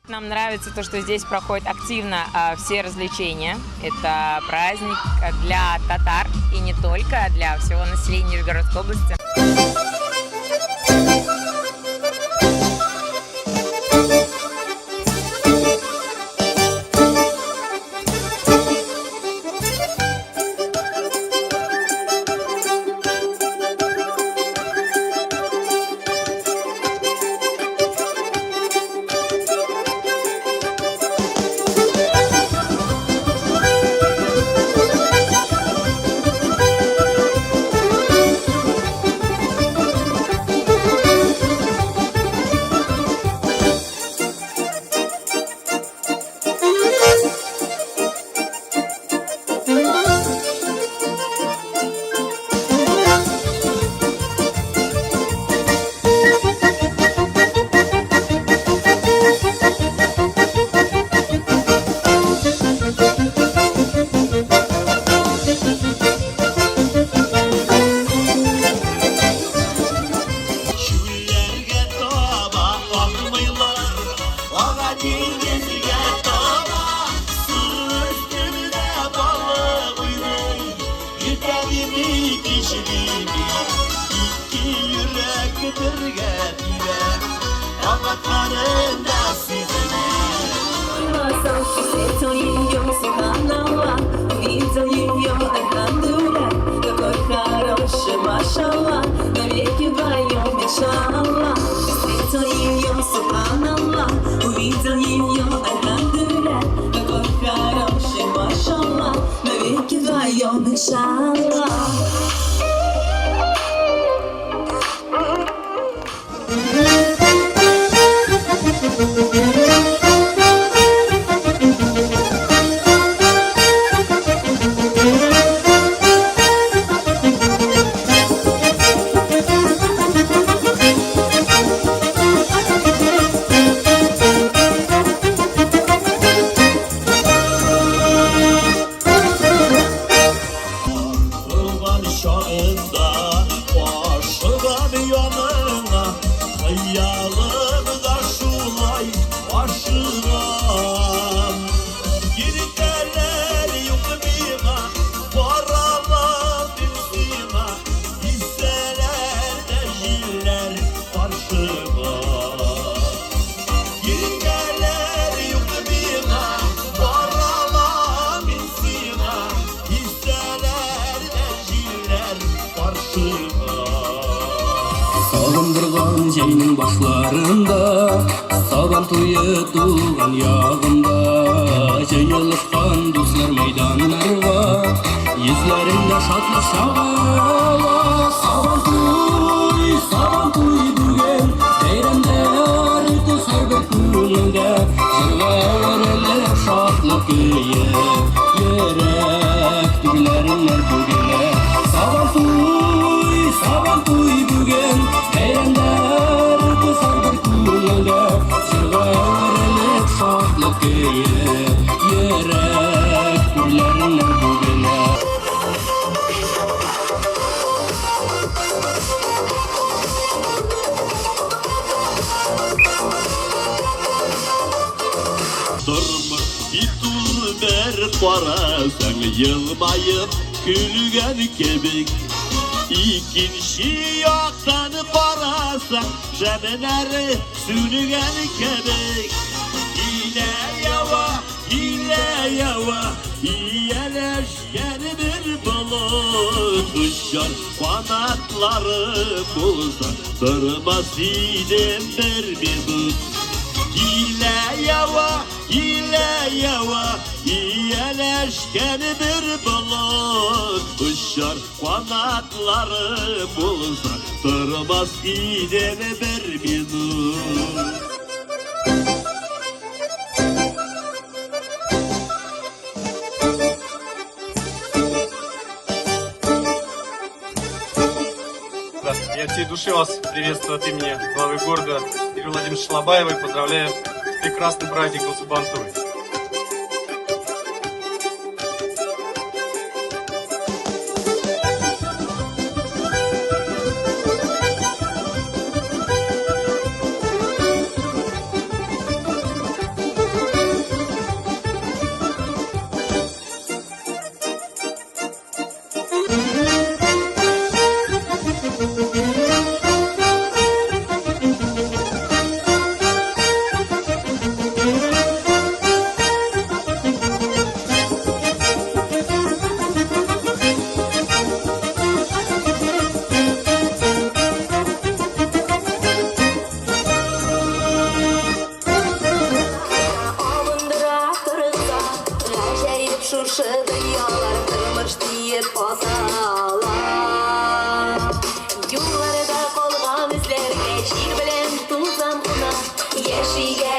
Нам нравится то, что здесь проходят активно все развлечения. Это праздник для татар и не только, а для всего населения Нижегородской области. Чүлләргә таба акмыйлар, Ага диңгезгә таба. Су өстендә балык уйный, Иртә дими, кич дими. Ике йөрәк бергә тибә, Таң атканын да сизми. Уйласам, встретил ее, субханаллах, увидел ее, альхамдулillah, какой хороший, машаллах, навеки вдвоем, иншаллах. Встретил ее, субханаллах, увидел ее, альхамдулillah, какой хороший, машаллах, навеки вдвоем, иншаллах. Туган чагында ашыгам яныңа, Хыялымда шулай ашыгам. Иртәләр юк миңа, барамын мин сиңа, Исәләр дә җилләр каршыма. Иртәләр юк миңа, барамын мин сиңа, Исәләр дә җилләр каршыма. Сагындырган җәйнең башларында, Сабан туе туган ягында. Җыелышкан дуслар мәйданнарга, Йөзләрендә шатлык чагыла. Сабан туй, Сабан туй бүген, Бәйрәмнәр үтә һәрбер күңелдә. Җырга әверелеп шатлык көе, Йөрәк түрләреннән түгелә. Сабан туй, Сабан туй бүген, Бәйрәмнәр үтә һәрбер күңелдә. Җырга әверелеп шатлык көе, Йөрәк түрләреннән түгелә. Тормыш бит ул бер карасаң, елмаеп көлгән кебек. Икенче яктан карасаң, шәмнәре сүнгән кебек. Килә ява, килә ява, ияләшкән бер болыт. Очар канатлары булса, тормас идем бер минут. Килә ява, килә ява, ияләшкән бер болыт. Очар канатлары булса, тормас идем бер минут. Да, я от всей души вас приветствую от имени главы города Юрия Владимировича Шалабаева и поздравляю с прекрасным праздником Сабантуй. Яши.